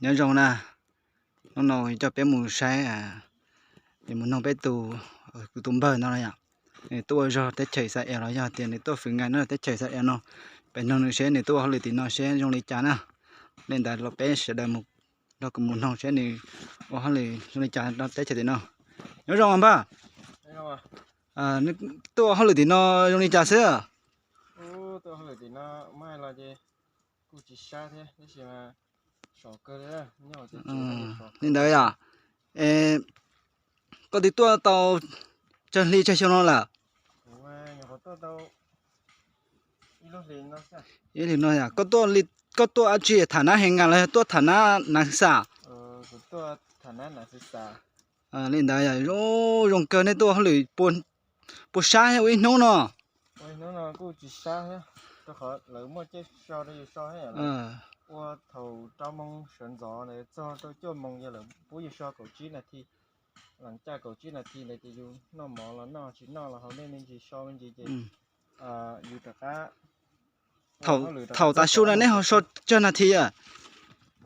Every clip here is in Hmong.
Nyob zoo na, hnub no coj peb mus saib, es mus noog peb tus, kuv tus npawg no yom. Nws tuaj ua zog teb chaws Israel los yog tias nws tuaj fwm nkaus no teb chaws Israel no. Peb noog nws seb nws tuaj ua hauj lwm tim no seb zoo li cas na. Li ntawd los peb sawv daws mus, nrog kuv mus noog seb nws ua hauj lwm zoo li cas rau teb chaws tim no. Nyob zoo npawg, tuaj ua hauj lwm tim no zoo li cas xwb? Li ntawd yom, koj twb tuaj tau tsawg hli tsawg xyoo no lawm? Ib hlis no yom, koj tuaj dab tsi, tham nab heev nkas los yog tuaj tham nab nav xwb xav? Li ntawd yom, zoo kawg, nej tuaj ua hauj lwm puas sab thiab ua ib hnub no? Ua ib hnub no kuj tsis sab thiab, rau qhov lawv muaj caij so rau yus so thiab. Ua thaum rau moos sawv ntxov ntawd txog rau cuaj moos ces lawv pub yus so kaum tsib nas this. Lam caj kaum tsib nas this ntawd ces yus noj mov los noj, tsis noj los haus dej me ntsis so me ntsis ces yus rov qab. Thaum tav su no nej ho so tsawg nas this a?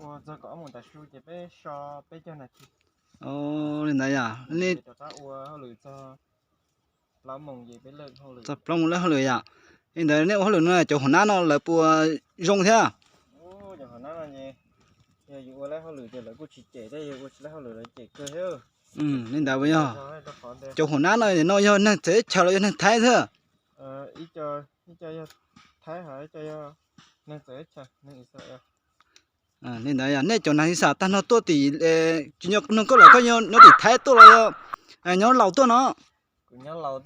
Ua txog kaum ob moos tav su ces peb so peb caug nas this. Li ntawd yom, rov qab ua hauj lwm txog plaub moos ces peb ua hauj lwm. Txog plaub moos ua hauj lwm yom. Li ntawd nej ua hauj lwm no cov hauv nab no lawv puas zoo thiab? Cov hauv nab no ces yog yus ua lawv hauj lwm ces lawv kuj tsis cem thiab, yog ua tsis lawv hauj lwm lawv cem kawg thiab. Li ntawd puas yog? Cov hauv nab no no yog neeg txawv teb chaws los yog neeg Thaib xwb? Ib co yog Thaib, ib co yog neeg txawv teb chaws, neeg Israel. Li ntawd yog nej cov nav xwb xav tag nrho tuaj tim, tsis nyob nug koj lawm, koj nyob tim Thaib tuaj los yog nyob Laus tuaj no? Nyob Laus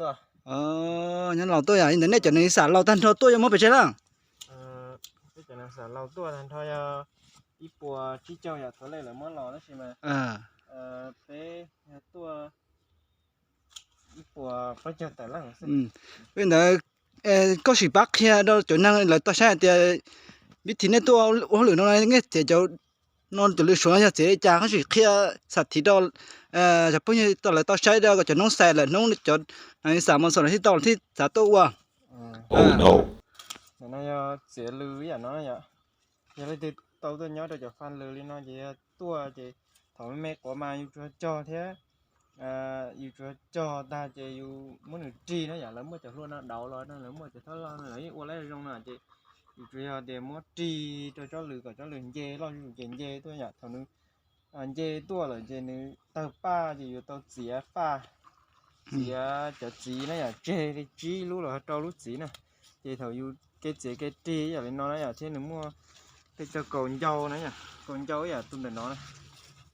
tuaj yom. Li ntawd nej cov nav xwb xav Laus tag nrho tuaj yog muab pes tsawg leej? Peb cov nav xwb xav Laus tuaj tag nrho yog ib puas tsib caug yom, thaum lej lawv muab los tab sis mas peb yog tuaj ib puas plaub caug tawm leej xwb. Li ntawd koj sim pab qhia rau cov neeg lawv tau saib hais tias vib thim nej tuaj ua hauj lwm no nej txiav cov, no cov lws Suav no yog txiav li cas, koj sim qhia xam thiv rau cov phooj ywg lawv tau saib, rau kom cov noob xais lawm hnub cov nav xwb xav mos xas lawm thiaj tau thiaj xav tuaj ua. Ntawm no yog txiav lws ib yam no yom. Yog leej twg tau tuaj nyob rau cov faj lws li no ces yog tuaj ces thaum me me quav mas yus tsuas cog thiab, yus tsuas cog tag ces yus muab nws rig na yom, lawv muaj cov hlua no dauv los no, lawv muaj cov thawj loj no, lawv yeej ua lawv zoo no ces yus tsuas yog tias muab rig rau tsob lws kom tsob lws nce loj zuj zus ces nce tuaj yom. Thaum nws nce tuaj lawm ces nws tawg paj ces yus tau txiav faj, txiav cov txiv na yom, tseg li tsib lub los rau lub txiv na. Ces thaum yus kev txiav kev rig yam li no na yom, thiab nws muaj tej cov kaus ncau na yom, kaus ncau ib yam tus ntawm no na.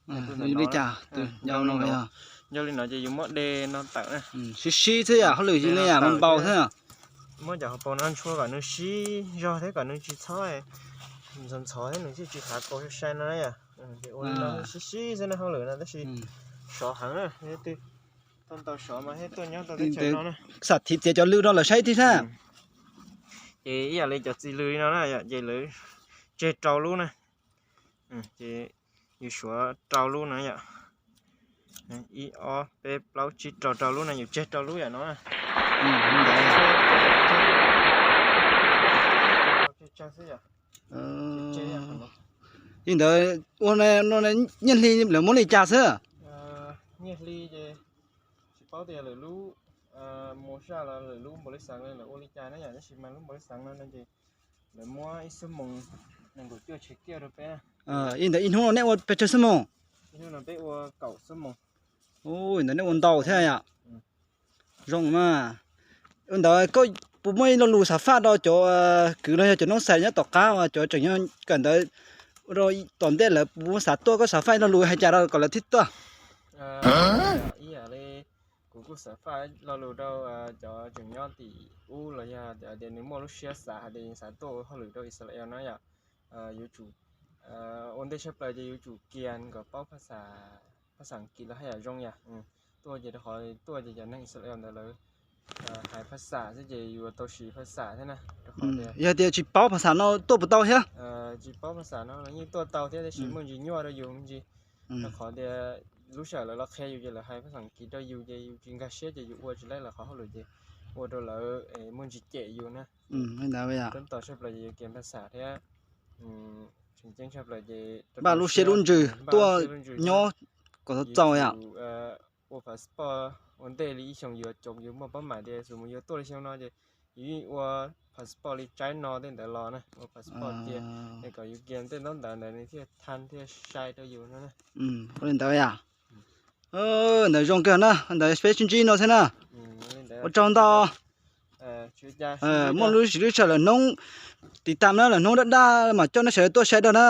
Tus ntawm no, ncau li no ces yus muab de no tawm na. Sib sib xwb yom, hauj lwm li yam mus npaus xwb. Muab cov hauv paus no ntshua kom nws sib zog thiab kom nws tsis txhob ntxhov ntxhov thiab nws thiaj tsis khav kaus sai sai no na yom. Ces ua li no sib sib xwb na, hauj lwm no tab sis sov heev na, leej twg tau ntau sov mas thiaj tuaj nyob tau teb chaws no na. Xam thiv txiav cov lws rau lawv saib thiab na. Ces ib yam li cov txiv lws li no na yom, ces lawv tseg rau lub na. Ces yus suav rau lub no yom. Ib ob peb plaub tsib rau, rau lub no yus tseg rau lub yam no na. Li ntawd ua no nyiaj hli lawv muab li cas xwb? Nyiaj hli ces tsis paub tias lawv lub mus saj los lawv lub npaum li xeev lawv ua li cas na yom, tab sis mas lub npaum li xeev no ces lawv muab ib xuab moos nees nkaum cuaj tshaj kiaj rau peb. Li ntawd ib hnub no nej ua pes tsawg xuab moos? Ib hnub no peb ua kaum xuab moos. Ntawd nej ua ntau thiab yom. Zoo mas. Ua ntawd koj puas muaj ib lo lus xav faj rau cov kwv los yog cov noob xais nyob tom qab uas cov tseem nyob kawm ntawv rau tom ntej lawv puas muaj xav tuaj, koj xav faj ib lo lus hais cas rau kom lawv thiaj tuaj? Ib yam li kuv kuj xav faj lo lus rau cov tseem nyob tim ub los yog tias nws muaj lub siab xav hais tias xav tuaj ua hauj lwm rau Israel no yom, yuav tsum ua ntej tshaj plaws ces yuav tsum kias kom paub phaj xas, phaj xas Askiv los haj yam zoo yom. Tuaj ces rau qhov tuaj ces cov neeg Israel ntawd lawv hais phaj xas xwb ces yuav tau siv phaj xas thiab na. Yog tias tsis paub phaj xas no tuaj puas tau thiab? Tsis paub phaj xas no los yeej tuaj tau thiab tab sis muaj ntsis nyuaj rau yus me ntsis. Rau qhov tias lub sij hawm lawv los qhia yus ces lawv hais phaj xas Askiv rau yus ces yus tsis nkag siab ces yus ua tsis laib lawv qhov hauj lwm ces ua rau lawv muaj ntsis cem yus na. Tab tom tshaj plaws ces yuav kias phaj xas thiab Npaj lub siab lub ntsws tuaj nyob kom txaus txaus yom. Ua passport ua ntej li ib xyoos yuav coob, yus muaj pab mam tias yus mus yuav tuaj li xyoo no ces yus yeej ua passport li tsaib no tej ntawd los na, ua passport cia es kom yus kiag tej ntaub ntawv ntawd nws thiaj tha thiaj sai rau yus no. Ua li ntawd yom. Ntawd zoo kawg na, ntawd peb sib ntsib no xwb na. Ua tsaug ntau. Muaj lub sij lub sij hawm lawm hnub tiv tam na, lawm hnub daj daj mas coj nej sawv daws tuaj saib dua na.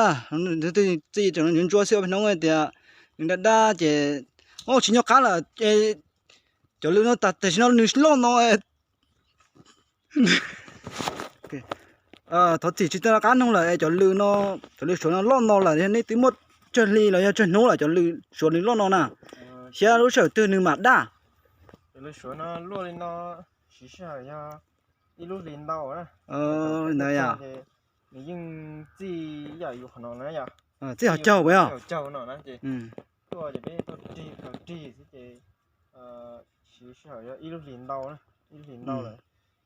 Txij tseem ntsuab xwb, ob peb hnub tias nws daj daj ces tsis nco qab lawm. Cov lw no tas tam sim no nws loj no. Thov txim tsis tau qab noog lawm, cov lw no, cov lw suav no loj no lawm, nej twb muaj tsawg hli los yog tsawg hnub lawm cov lw suav nws loj no na? Thiab lub sij hawm twg nws mam daj? Cov lw suav no luaj li no siv sij hawm yog ib lub hlis ntau na. Ntawd yom. Nws yeej txij yam yus qhov no na yom. Txij hauv caug puas yog? Caug no na ces tuaj ces peb tuaj rig tau rig xwb ces siv sij hawm yog ib lub hlis ntau na, ib lub hlis ntau lawm.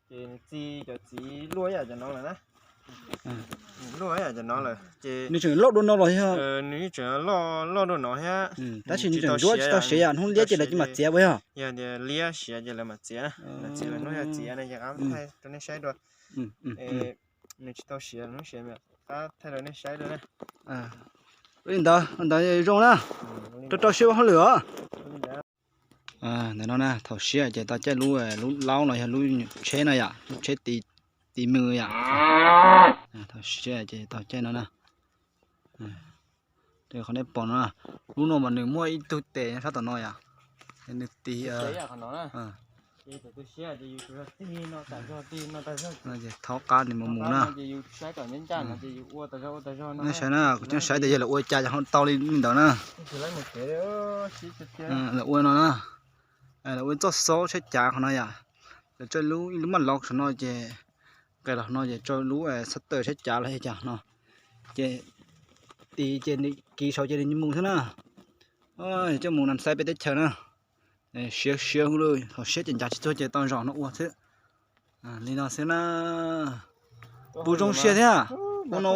Ces nws txi cov txiv luaj yam cov no lawm na. Luaj yam cov no lawm ces nws tseem loj dua no los yog? Nws yeej tseem loj dua no thiab. Tab sis nws tseem ntsuab tsis tau siav yam hnub liab ces lawv cia li mam txiav puas yog? Yog tias liab siav ces lawv mam txiav na. Lawv txiav lawm hnub yog txiav no ces qab thaij rau nej saib dua. Nws tsis tau siav, hnub siav qab thaij rau nej saib dua na. Li ntawd, ntawd zoo na. Rau rau siab ua hauj lwm os. Ntawm no na, thaum siav ces tau caij lub, lub laub los yog lub tsheb no yom, lub tsheb ti, ti mws yom. Thaum siav ces tau caij no na. Qhov nej pom no, lub no mas nws muaj ib tug tes nyob sab tom no yom. Nws tig, thov qab nws mus mus na. Nej saib na, kuv coj saib tias yog lawv ua cas ho tau li ntawd na. Lawv ua no na, lawv ua txoj xauv tsheb cav qhov no yom. Lawv tso lub, ib lub maj lov saum no ces, nqes los no ces tso lub xab tawm tsheb cav los yog cas no. Ces tis ces nws kiv saud ces nws mus xwb na. Coj mus nam xaiv peb teb chaws na. Siav siav hauj lwm, thaum siav ces ncav tsis txuag ces tau zom no ua xwb. Li no xwb na. Puas zoo siab thiab? Ua no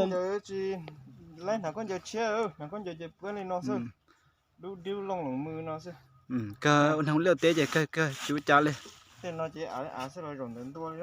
laib hnav khaub ncaws tshiab, hnav khaub ncaws ces puab li no xwb. Dub dub looj loos mws no xwb. Kawg ua neeg liaj teb ces kawg kawg tsis ua cas li. Tej no ces av xwb los zaum ntawd ntua li.